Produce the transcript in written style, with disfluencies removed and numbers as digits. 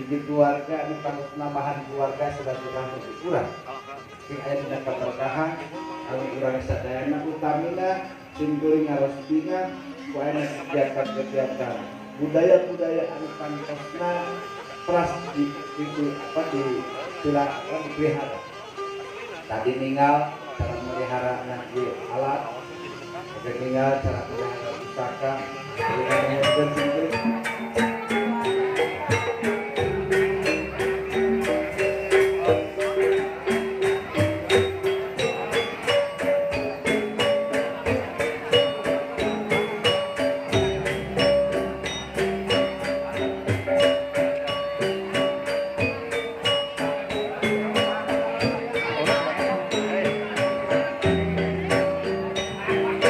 Hiji keluarga anu nambahan keluarga silaturahmi urang sing aya dina kaberkahan anu urang sadayana, utamina simkuring ngaros bingah ku aya kegiatan-kegiatan budaya-budaya anu pantosna teras di apa di sila apa dipelihara. Tadi ninggal cara melihara nanti alat, oke, ninggal cara